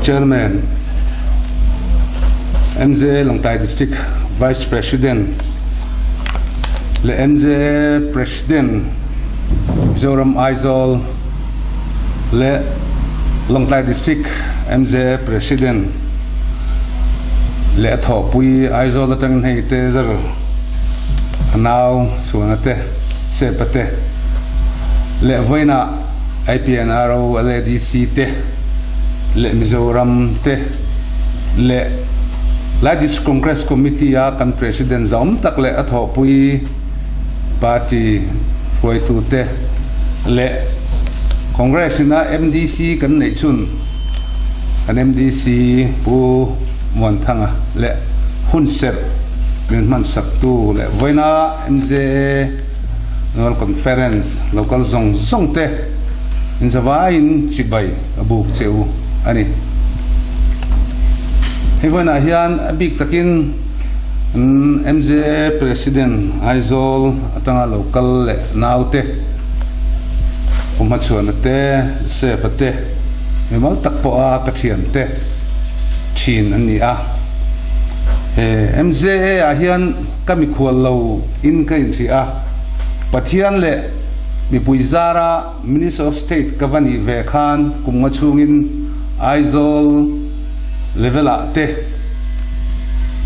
Chairman, MZA Lawngtlai District Vice President leh MZA President Mizoram Aizawl leh Lawngtlai District MZA President leh a thawhpui Aizawl atangin hei te zar a nau chhuana te Sepa te leh vawiinah IPNRO LADC te leh Mizoram te leh Lai District Congress Committee a kan President zahawm tak leh a thawhpui party hruaitu te leh Congress ina MDC kan neih chhun kan MDC Pu Muanthanga leh hunserh min hmansaktu leh vawiina MJA Annual Conference local zawng zawng te inzavaiin chibai a buk che u a ni. Hei vawiinah hian a bik takin MJA President Aizawl atanga lo kal leh naute Pu Hmachhuana te, Joseph-a te, mimal tak pawha ka thiante thin an ni a. He MJA ah hian Ka mikhual lo in ka inhrih a, Pathian leh mipui zara Minister of State ka va nih ve khan kum nga chhungin Aizawl level ah te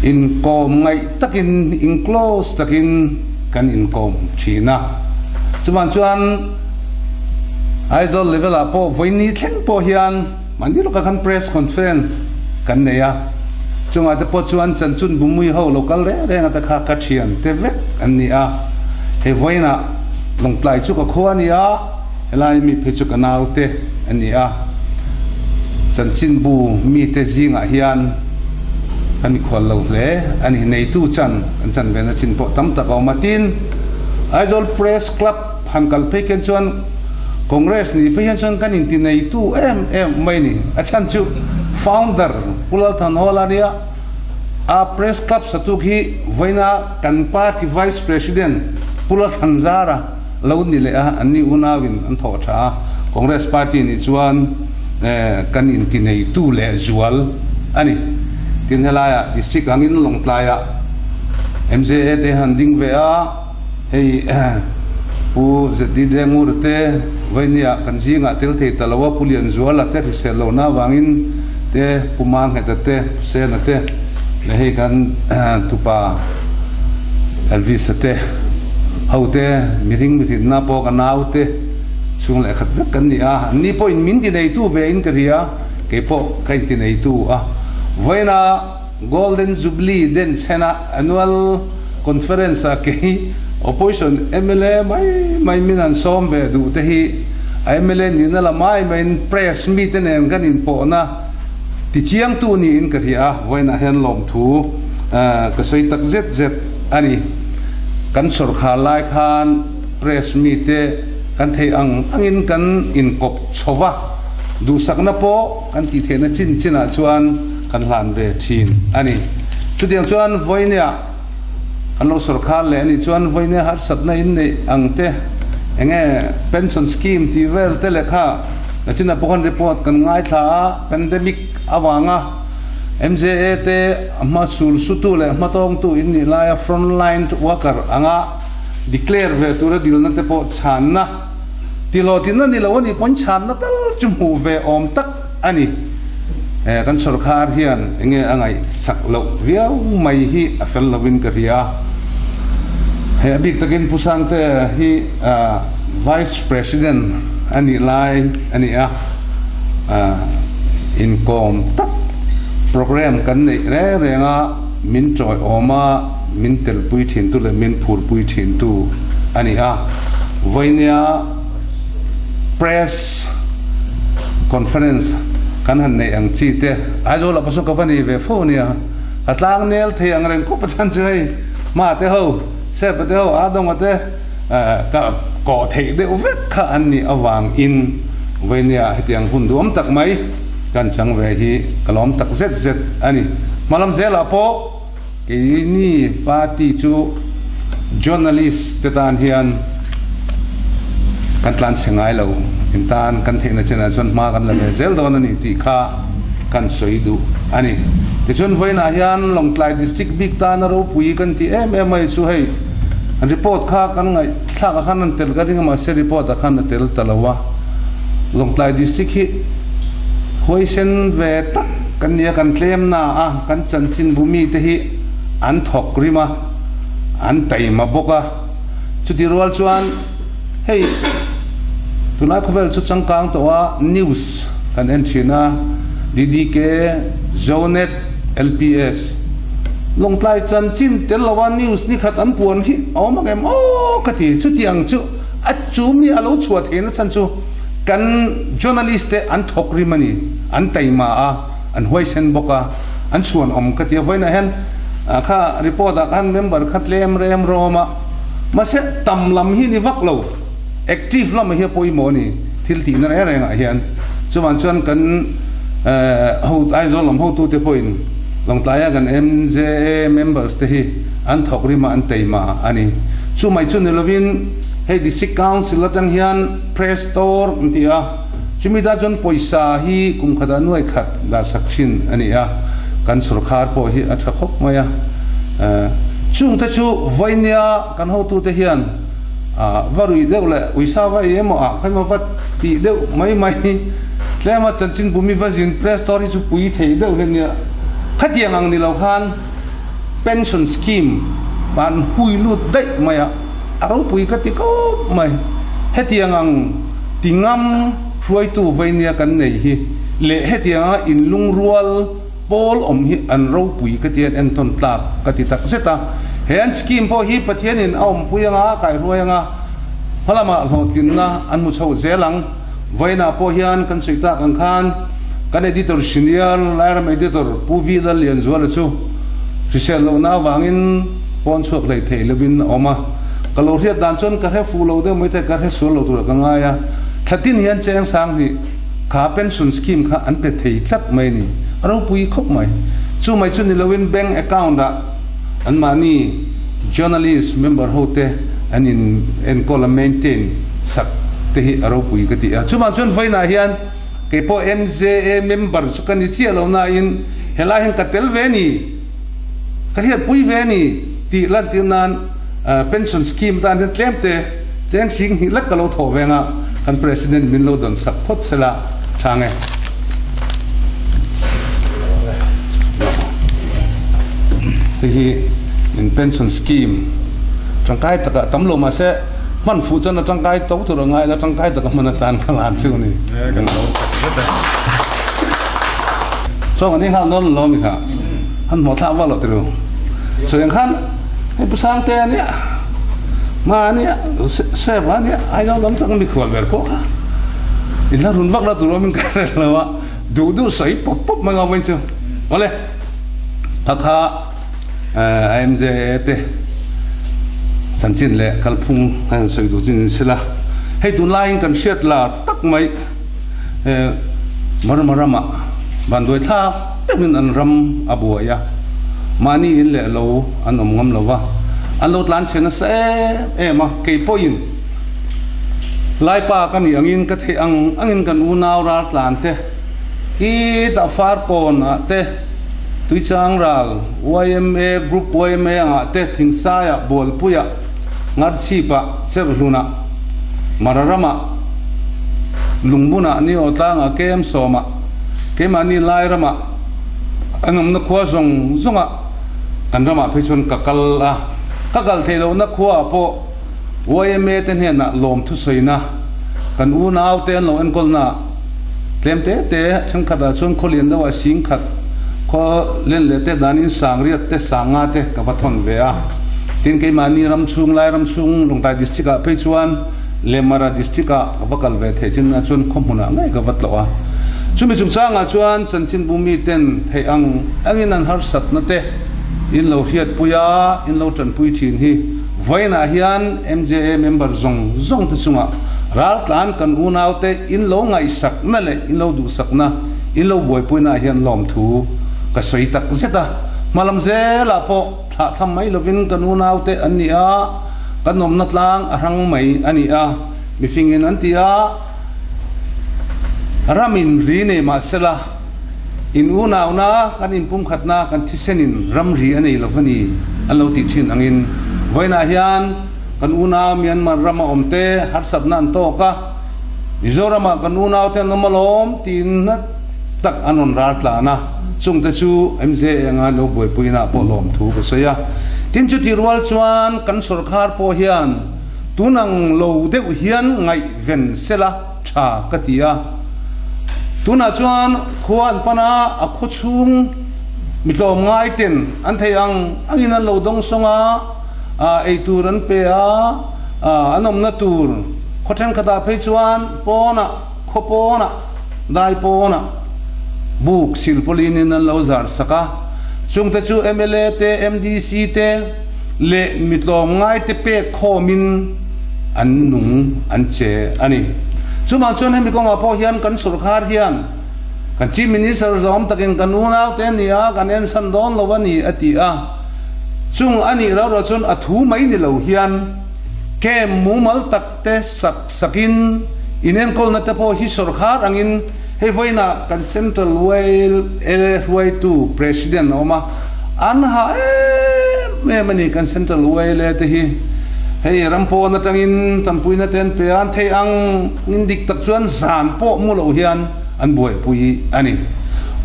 inkawm ngaih takin in close takin kan inkawm thin a. Chuvang chuan Aizawl level ah pawh vawiini thleng pawh hian Mahni lawkah khan press conference kan nei a, chungah te pawh chuan chanchin bumui ho lo kal reng reng ata kha ka thian te vek an ni a, hei vawiinah Lawngtlai chu ka khua a ni a, helai mi phei chu ka nau te a ni a, chanchin bu mite zingah hian kan mikhual lo hle a ni, neitu chan kan chan ve na chin pawh tam tak a awm a, tin Aizawl Press Club han kal phei khian chuan Congress ni phei hian chuan kan inti neitu em em mai ni. A chhan chu founder Pu Lalthanhawla a nia, a Press Club satuk hi vawiina kan party Vice President Pu Lalthanzara lo ni leh a, anni unauin an thawh tha a. Congress party nih chuan kan inti neitu leh zual a ni. Tin helaiah district angin Lawngtlaiah MJA te han ding ve a. Hei Pu ZD Dengur te Vainia kan zingah tel thei ta lo a, Pu Lianzuala te hrisel lohna avangin te, Pu Mangheta te, Pu Sena te leh hei kan tupa Elvis-a te ho te mihring mihrinna pawh ka nau te chhung leh khat vek kan ni a, anni pawhin min ti neitu ve in ka ria, kei pawh ka inti neitu a. Vawiina Golden Jubilee denchhena Annual Conference ah kei Opposition mla mai mai min han sawm ve duh te hi a mla nihna la mai maiin Press mite nen kan inpawhna tichiangtu niin ka hria a, vawiinah hian lawmthu ka sawi tak zet zet a ni. Kan sawrkhar lai khan Press mite kan theih ang angin kan inkawp chho va, duhsakna pawh Kan tih theihna chin chinah chuan kan hlan ve thin a ni. Chutiang chuan vawinia kan lo sawrkhar leh a nih chuan vawinia harsatna in neih ang te, enge pension scheme tih vel te leh kha nachinah pawh khan report kan ngaithla a, pandemic avanga MJA te hma sul sutu leh hma tawngtu in nih laia frontline worker anga declare ve tura dilna te pawh chhanna Tihlawhtinna ni lo a nih pawn chhanna tal chu hmuh ve awm tak a ni. Kan sawrkhar hian enge a ngaihsak loh viau mai hi a fel lovin ka hria a. Hei a bik takin Pu Sangte hi Vice President a nih lai a ni a, inkawm tak program kan neih reng reng a min chawiawm a, min telpui thintu leh min phurpui thintu a ni a. Vawinia Press Conference kan han neih ang chi te Aizawl ah pawh ka va nei ve fo ania, ka tlang nel thei ang reng khawp a chhan chu hei Hma te ho, Sepa te ho, Adawnga te ka kawh theih deuh vek kha an nih avangin vawinia hetiang hun duam tak mai kan chang ve hi ka lawm tak zet zet a ni. Hmalam zelah pawh Keini party chu journalist te tan hian kan tlan chhe ngai lo, in tan kan theihna chenah chuan hma kan la ve zel dawn a ni tih kha. kan sawi duh a ni. Tichuan vawiinah hian Lawngtlai District bik tana ropui kan tih em em mai chu hei report kha kan ngaihthlak ah khan an tel ka ring a mahse report ah khan a tel ta lo a. Lawngtlai District hi huaisen ve tak kan ni a, kan tlem na a, kan chanchinbu mite hi an thawk rim a, an taima bawk a. Chuti rual chuan hei tunlai khawvel chu changkang tawh a news kan en thin a, DDK, Zonet, LPS Lawngtlai chanchin tel lova news ni khat an puan hi a awm ang em aw ka ti. Chutiang chu a chumi a lo chhuah theihna chhan chu kan journalist te an thawk rim a ni, an taima a. An huaisen bawk a, an chhuan awm ka ti a. Vawiinah hian kha report ah khan member kha tlem rem rawm a, mahse tam lam hi ni vak lo, active lamah hi a pawimawh a ni thil tihna reng rengah hian. Chuvang chuan kan ho Aizawl lam hotute pawhin Lawngtlaia kan MJA members te hi an thawk rim a, an teima a ni. Chumai chu ni lovin hei District Council atang hian Press Store an ti a. Chumi ta chuan pawisa hi kum khatah nuai khat dah sak thin a ni a, kan sorkar pawh hi a tha khawp mai a. Chungte chu vainia kan hotute hian va ruih deuh leh uisa va ei emaw ah kha emaw va tih deuh mai mai tlema chanchinbumi va zin press store hi chu pui thei deuh hian nia. Khatiang ang ni lo khan pension scheme an hui lut daih mai a, a ropui ka ti khawp mai. Hetiang ang. Tingam hruaitu veinia kan nei hi leh hetianga inlungrual pawl awm hi an ropui ka ti an entawn tlak ka ti tak zet a. He an scheme pawh hi Pathianin a awmpui anga a kaihruai anga hmalamah hlawhtlinna an hmu chho zel ang. Vawiinah pawh hian kan sawi tak ang khan kan editor senior Lairam editor Pu V Lallianzuala chu hrisel lohna avangin pawn chhuak hlei thei lovin a awm a. Ka lo hriat dan chuan ka hre fuh lo deuh mai thei, ka hre sual lo turah ka ngai a. Thlatin hian cheng sang hnih kha pension scheme kha an pe thei tlat mai a ni. A ropui khawp mai. Chu mai chu ni loin bank account ah anmahni journalist member ho te an in enkawl a maintain sak te hi a ropui ka ti a. Chuvang chuan vawiinah hian keipawh MJA member chu ka ni chiah lo nain helai hian ka tel ve a ni. Ka hriatpui ve a ni tih lantir nan pension scheme tan hian tlem te cheng sing hnih lek ka lo thawh veng a, kan President min lo dawn sak phawt sela tha nge. Hei hi in pension scheme tangkai takah tam lo mahse hman fuh chuan a tangkai to tur a ngai la tangkai taka hman atan ka lan chu ni. Sawng an inghal nawn lo mi kha an hmuh thlak vak lo tiru. So yang khan hei pu Sangte a nia ma a nia Seva a nia Aizawl lam tak mi khual ber pawh kha in la run vak la tur awmin ka hre lo a duh duh sawi pawp pawp mai ngawin chu awle kha kha IMJA te chanchin leh kalphung a han sawi duh chin sila hei tunlaiin kan hriat lar tak mai Burma ramah vanduai thlak deuhin an ram a buai a, mahni in leh lo an awm ngam lo va, an lo tlan chhe nasa em em a, kei pawhin Laipa ka nih angin ka theih ang angin kan unau ral tlan te hi tah Farkawn ah te, Tuichangral yma Group yma angah te, Thingsaiah, Bualpuiah, Ngarchhipah, Cherhlunah, Mara ramah, Lungbunah, Niaw tlangah, KM sawmah, keimahni lai ramah, an awmna khua zawng zawngah kan ramah phei chuan ka kal a. Ka kal theih lohna khuaah pawh yma te hnenah lawmthu sawina, kan unau te an lo enkawlnaah tlem te te thenkhatah chuan khawlian deuhah singkhat khaw len leh te danin sangriat te sanga te ka va thawn ve a. Tin keimahni ram chhung lai ram chhung Lawngtlai District ah phei chuan Lemara District ah ka va kal ve thei chin na chuan khaw hmunah ngei ka va tlawh a. Chumi chungchangah chuan chanchinbu miten theih ang angin an harsatna te in lo hriatpui a, in lo tanpui thin hi vawiinah hian MJA member zawng zawng te chungah raltlan kan unaute in lo ngaihsakna leh in lo duhsakna in lo buaipuinaah hian lawmthu ka sawi tak zet a. Hmalam zelah pawh Thlah thlam mai lovin kan unaute an ni a, kan awmna tlang a hrang mai a ni a, mifingin an ti a, ramin ri nei mah sela, In unauna, kan inpumkhatna, kan thisenin ramri a nei lo va ni an lo tih thin angin vawiinah hian kan unau Myanmar rama awmte harsatna an tawk a, Mizoramah kan unaute an awm alawm tiin na tak an rawn ral tlan a, chungte chu MZA anga lo buaipuina pawh lawmthu ka sawi a. Tin chuti rual chuan kan sorkar pawh hian tunang lo deuh hian ngaihven sela tha ka ti a. Tunah chuan khua an pan a, a khaw chhung mi tlawmngai ten an thei ang angin an lo dawng sawng a, eitur an pe a, an awmna tur khaw thenkhatah phei chuan pawnah, khaw pawnah, dai pawnah buk silpawlinin an lo zar sak a. Chungte chu mla te, MDC te leh mi tlawmngai te pek khawmin an nung an che a ni. Chuvang chuan hemi kawngah pawh hian kan sorkar hian kan Chief Minister zawm takin kan unaute a ni a, kan ensan dawn lo a ni a ti a. Chung a nih rauh rauh chuan a thu mai ni lo hian camp mumal tak te sak sakin inenkawlna te pawh hi sorkar angin hei vawiinah kan Central YLA hruaitu President a awm a, an ha em em a ni kan Central YLA te hi. Hei ram pawn atangin tanpuina te an pe a, an thei ang angin dik tak chuan zan pawh mu lo hian an buaipui a ni.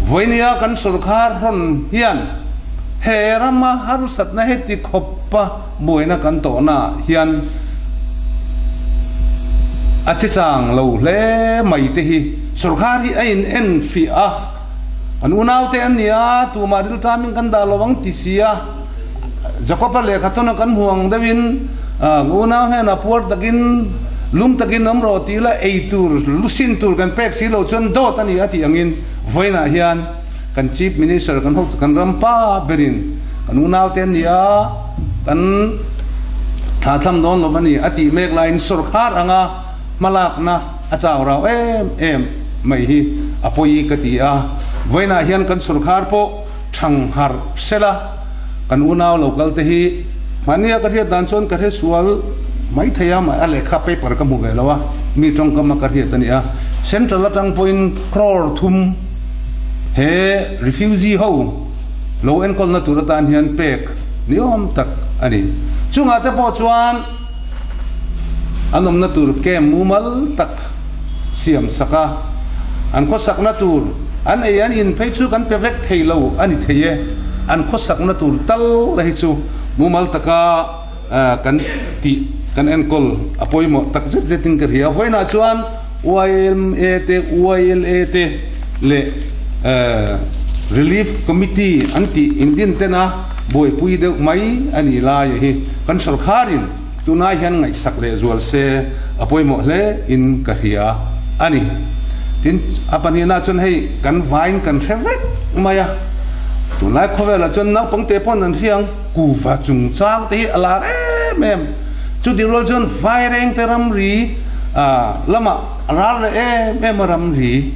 Vawiinia kan sorkar rawn hian he rama harsatna heti khawpa buaina kan tawhnaah hian a che chang lo hle mai te hi sorkar hi a in en fiah a, kan unaute an ni a, tumah rilṭamin kan dah lo ang ti si a, Jakob-a lehkha tawna kan hmu ang deuhin ka unau hnenah puar takin lum takin awm rawh tih la ei tur lusin tur kan pek si lo chuan dawt a ni a tih angin vawiinah hian Kan Chief Minister kan hotu kan ram pa berin kan unaute an ni a, kan thlathlam dawn lo a ni a tih mek laiin sorkar anga hmalakna a chau rau em em mai hi a pawi ka ti a. Vawiinah hian kan sorkar pawh thang harh sela kan unau lo kal te hi mahnia ka hriat dan chuan ka hre sual mai thei a, a lehkha paper ka hmu ve lo a, mi tawngkam a ka hriat a ni a. Central atang pawhin crore thum He refugee ho lo enkawlna tur atan hian pek ni awm tak a ni. Chungah te pawh chuan an awmna tur camp mumal tak siam sak a, an khawsakna tur an ei an in phei chu kan pe vek thei lo a ni thei e, an khawsakna tur tal hi chu mumal taka kan tih kan enkawl a pawimawh tak zet zetin ka hria. Vawiinah chuan YMA te, YLA te leh Relief Committee an tih indin tena buaipui deuh mai a nih lai hi kan sorkharin tunai hian ngaihsak leh zual se a pawimawh hle in ka hria a ni. Tin, a pahnihna chuan hei kan vain kan hre vek mai a, tunlai khawvelah chuan naupangte pawn an hria ang. Kuva chungchang te hi a lar em em. Chutih rual chuan Vairengte ramri lamah a lar leh em em a ramri.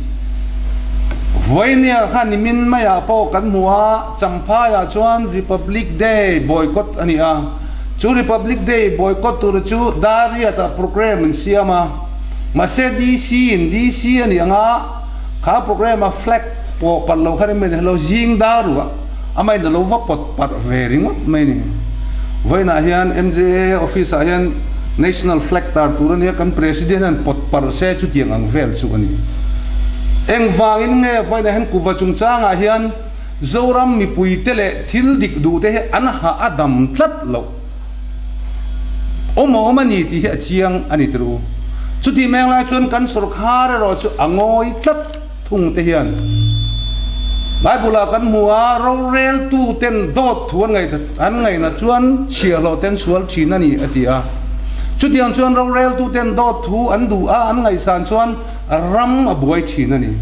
Vawinia khan nimin maiah pawh kan hmu a, Champhaiah chuan Republic Day boycott a ni a. Chu Republic Day boycott tura chu Dariat-ah programme an siam a. Mahse DC in DC a nih anga kha programme-a flag pawh palh lo khan em mai lo zing dar ruah. Amahin a lo va pawt parh ve ringawt mai ni. Vawiinah hian MJA office ah hian National Flag tar tur a nia, kan President hian pawt parh se chutiang ang vel chu a ni. Engvangin nge vawiinah hian kuva chungchangah hian Zoram mipuite leh thil dik duhte hi an hah a dam tlat loh? Awm a awm a ni tih hi a chiang a ni tirh u. Chutih meng lai chuan kan sorkar erawh chu a ngawi tlat. Thung te hian Bible ah kan hmu a, roreltu ten dawt thu an an ngaihna chuan chhiahhlawh ten sual thin a ni a ti a. Chutiang chuan roreltu ten dawt thu an duh a, an ngaihsan chuan ram a buai thin a ni.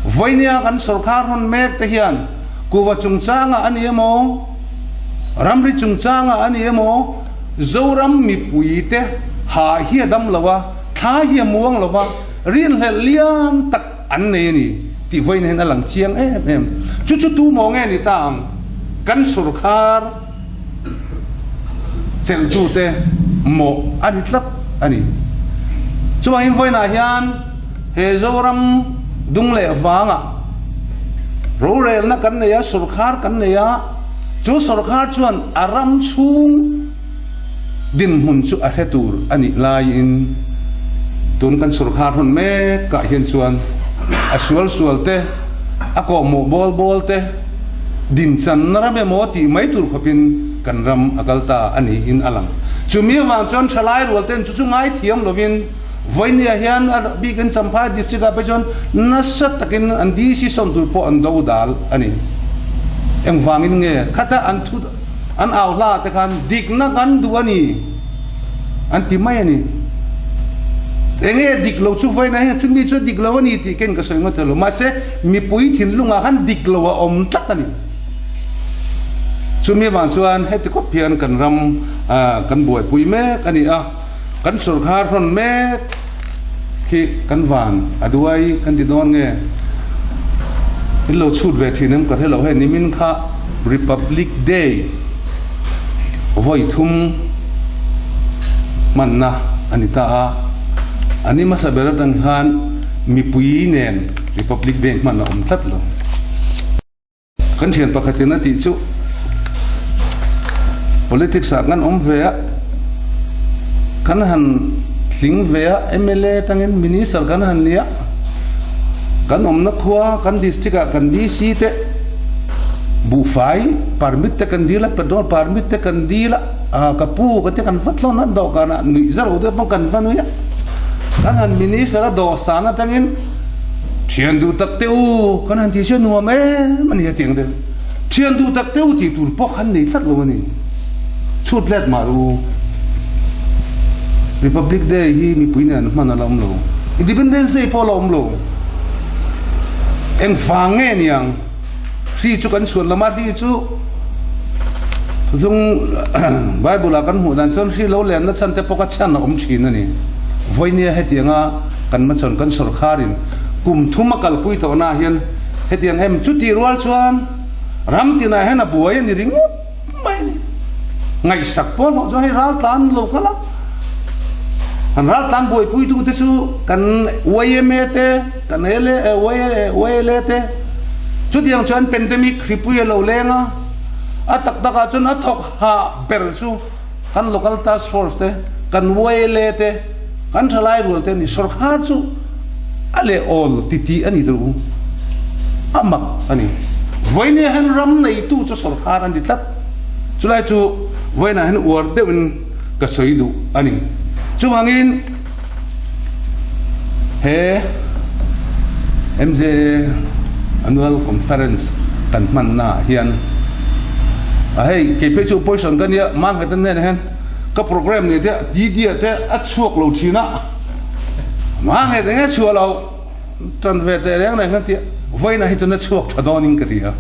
Vawinia kan sorkar hawn mek te hian kuva chungchangah a ni emaw, ramri chungchangah a ni emaw, Zoram mipui te ha hi a dam lo a, thla hi a muang lo va, Rinhlelh lian tak an nei a ni tih vawiin hian a lang chiang em em. Chu chu tu maw nge ni ta ang? Kan sorkar chelhtute mawh a ni tlat a ni. Chuvangin vawiinah hian he Zoram dung leh vangah. Rorelna kan nei a, sorkar kan nei a, chu sorkar chuan a ram chhung dinhmun chu a hre tur a nih laiin tun kan sorkar hawn mek ah hian chuan a sual sual te, a kawhmawh bawl bawl te dinchanna ram emaw tih mai tur khawpin kan ram a kal ta a niin a lang. Chumi avang chuan thalai rual ten chu chu ngaithiam lovin Vawinia hian a bikin Champhai District ah phei chuan nasa takin an DC sawn tur pawh an do dal a ni. Engvangin nge khata an thu an au hla te khan dikna kan duh a ni an ti mai a ni. Enge dik lo chu vawiina hian chumi chu a dik lo a ni tih ken ka sawi ngawt lo. Mahse mipui thinlungah khan dik lo a awm tlat a ni. Chumi avang chuan heti khawp hian kan ram kan buaipui mek a ni a. Kan sorkar hrawn mek khi kan van a duai kan ti dawn nge? In lo chhut ve thin em ka hre lo hei nimin kha Republic Day vawi thum hmanna a ni ta a, a ni hmasa ber atang khan mipui nen Republic Day hman a awm tlat lo. Kan thian pakhatin a tih chu politics ah kan awm ve a, kan han tling ve a, mla atangin minister kan han ni a, kan awmna khua kan district ah kan DC te buhfai permit te kan dil a, petrol permit te kan dil a, ah ka pu ka tia kan va tlawn a dawhkan ah nuih zar deuh pawh kan va nui a, kan han minister a dawhsan atangin. Thian duh tak teh u, kan han tih chu a nuam em a ni a tiang deuh. Thian duh tak teh u tih tur pawh khan nei tlat lo a ni. Chhut let mah rawh u. Republic Day hi mipui nen hman a la awm lo. Independence Day pawh a la awm lo. Engvang nge niang? Hri chu kan chhuan lam a, hri chu Thuthlung Bible ah kan hmuh dan chuan hri lo lenna chhan te pawh kha chhan a awm thin a ni. Vawinia hetianga kan hmachhawn kan sawrkharin kum thum a kalpui tawhna ah hian hetiang em chutih rual chuan ram tinah hian a buai a ni ringawt mai a ni. Ngaihsak pawh hlawh chuan hei raltlan lo kal a, an raltlan buaipuitute chu kan yma te, Kan LA YLA te chutiang chuan pandemic hripui a lo leng a, a tak takah chuan a thawk hah ber chu kan local task force te, kan YLA te, kan thalai rual te a ni. Sorkar chu a leh awl titih a ni tur u, a mak a ni. Vawinia hian ram neitu chu sorkar a ni tlat. Chulai chu vawiinah hian uar deuhin ka sawi duh a ni. Chuvangin. He MJA Annual Conference kan hmanna ah hian a hei kei phei chu opposition ka nia Manhattan nen hian ka program nei te DD ah te a chhuak lo thin a Manhattan nge chhuah lo Tan ve teh reng reng kan tih vawiinah hi chuan a chhuak tha dawnin ka ti a.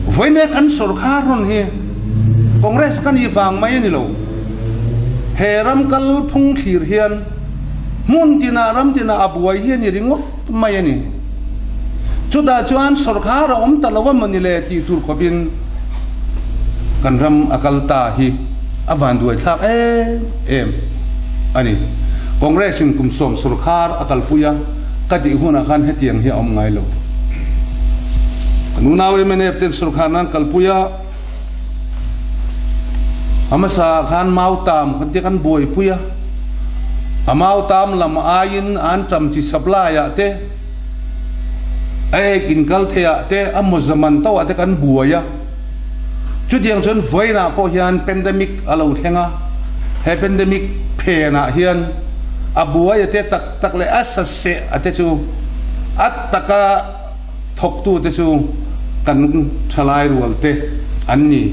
Vawiina kan sorkar rawn hi Congress ka nih vang mai a ni lo. He ram kal phung thlir hian hmun tinah ram tinah a buai hi a ni ringawt mai a ni. Chutah chuan sorkar a awm ta lo a mawni le tih tur khawpin kan ram a kal ta hi a vanduai thlak em em a ni. Congress in kum sawm sorkar a kalpui a, ka tih hunah khan hetiang hi a awm ngai lo. Kan unau mnf ten sorkar nan kalpui a, a hmasa ah khan mautam kan tia kan buaipui a, a mautam lam aiin an ṭam chi supply ah te, a ek in kal thei ah te, a mawza man to ah te kan buai a. Chutiang chuan vawiinah pawh hian pandemic a lo thleng a, he pandemic phenah hian a buai a te tak tak leh a saseh a te chu a taka thawktu te chu kan thalai rual te an ni.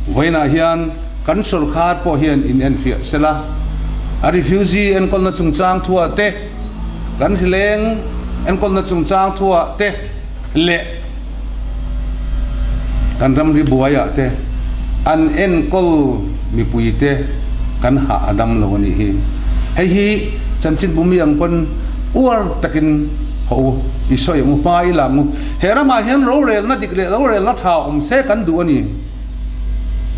Vawiinah hian kan sorkar pawh hian in enfiah sela, a refugee enkawlna chungchang thuah te, kan hrileng enkawlna chungchang thuah te leh, Kan ramri buaiah te an enkawl mipui te kan hah a dam lo a nih hi. Hei hi chanchinbu mi ang pawn uar takin haw u, i sawi ang u, hma i lang u. He ramah hian rorelna dik leh rorelna tha awm se kan duh a ni.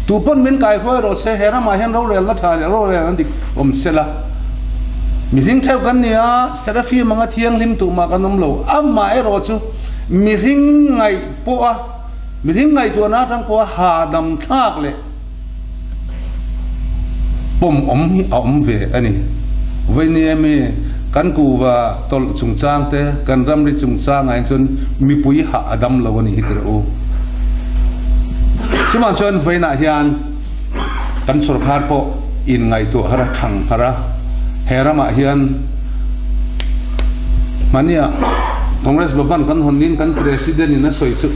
Tu pawn min kaihruai rawh se, he ramah hian rorelna tha leh rorelna dik awm se la. Mihring theuh kan ni a, Serafim anga thianghlim tuhmah kan awm lo. Amaherawhchu. mihring ngaih pawha mihring ngaihtuahna atang pawha hahdam thlak leh pawm awm hi a awm ve a ni. Vawinia mi kan kuhva tawlh chungchang te, kan ramri chungchangah hian chuan mipui hah a dam lo a nih hi tirh u. Chuvang chuan vawiinah hian kan sorkar pawh inngaihtuah har a, thang har a, he ramah hian hmania Congress Bhavan kan hawn in kan President in a sawi chu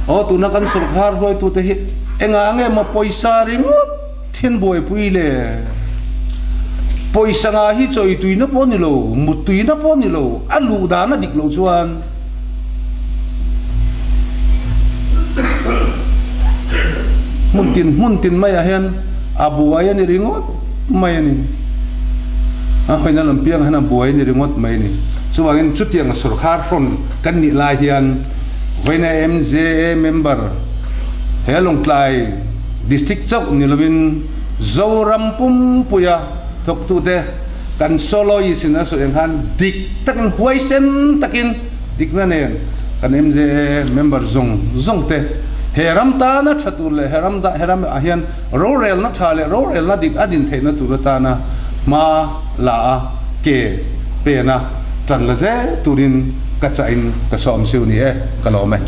aw tuna kan sorkar hruaitute hi Engah nge maw pawisa ringawt thian buaipui le? Pawisa ngah hi chawi tuina pawh ni lo, mut tuina pawh ni lo, a luh dan a dik loh chuan hmun tin hmun tin maiah hian a buai a ni ringawt mai a ni. A hawina lam piangah hian a buai a ni ringawt mai a ni. Chuvangin chutiang sorkar hrawn kan nih lai hian vawiina MJA member, He Lawngtlai District chauh ni lovin Zoram pumpuia thawktute kan soloist in a sawi ang khan dik takin huaisen takin dikna nen kan MJA member zawng zawng te he ram tana tha tur leh he ram he ram ah hian rorelna tha leh rorelna dik a din theihna tur atana hma la a ke pena tan la zel turin ka chah in ka sawm siu ni e ka lawm e.